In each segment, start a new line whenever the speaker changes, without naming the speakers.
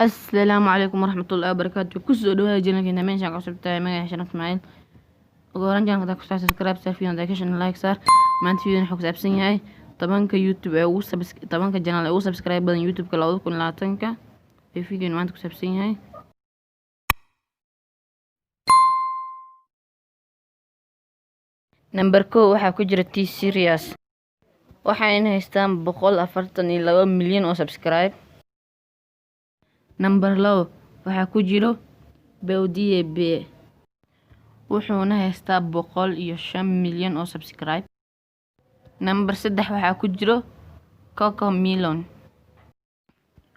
Asalaamu calaykum waraxmatullaahi wabarakaatu. Kusoo dhawaada channelkeena. Meeshaan cusub tahay, magaca Sharaf Ismaaciil. Ugu horreyn, channelka hadaa ku subscribe saar, video hadaa ka heshan like saar. Maanta video wuxuu ku saabsan yahay 10-ka YouTube ee ugu 10-ka channel ee ugu subscribe badan YouTube-ka 2020-ka ee video maanta ku saabsan yahay. Number 1 waxaa ku jira T Series, waxayna haystaan 142 milyan oo subscribe. Number 2 waxaa ku jiro PewDiePie, wuxuuna haystaa 105 milyan oo subscribe. Number 3 waxaa ku jiro Cocomelon,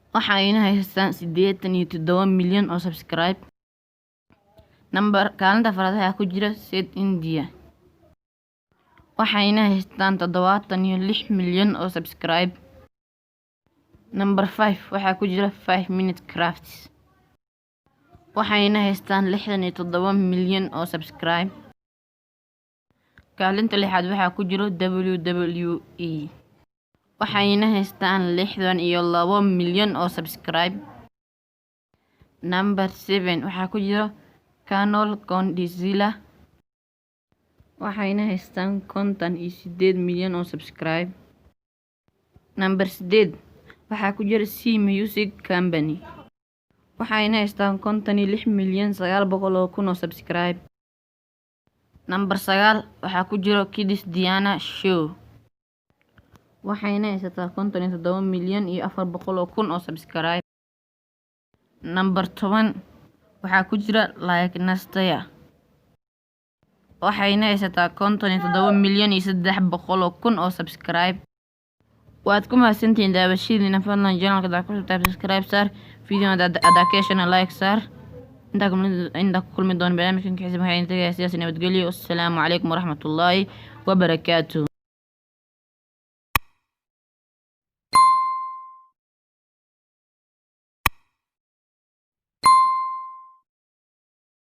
waxayna haystaan 87 milyan oo subscribe. Number kaalinta afraad waxaa ku jira Zed India, waxayna haystaan 76 milyan oo subscribe. Number 5 waxaa ku jira 5 Minute Crafts, waxayna haystaan 67 milyan oo subscribe. Kaalinta lixaad waxaa ku jiro WWE, waxayna haystaan 62 milyan oo subscribe. Number 7 waxaa ku jiro Canal KondZilla, waxayna haystaan 58 milyan oo subscribe. Number 8 waxaa ku jira Zee Music Company, waxayna haystaan 56,900,000 oo subscribe. Number 9 waxaa ku jiro Kids Diana Show, waxayna haysataa 57,400,000 oo subscribe. Number 10 waxaa ku jira Like Nastya, waxayna haysataa 57,300,000 oo subscribe. Waad ku mahadsantihiin daawashadiina. Fadlan channelka hadaa ku cusubtahay subscribe saar, video hadaa ka heshana like saar. Intaa ku kulmi doono barnaamijkan xiisa, waxaan tagayaa sidaas, nabadgelyo. Assalaamu calaykum waraxmatullaahi wabarakaatuh.